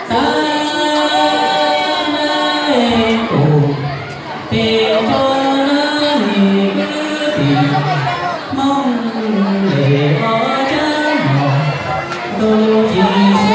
Tab na tus pem tso na, wb tim Hmoob lem los cab mos, ntuj ci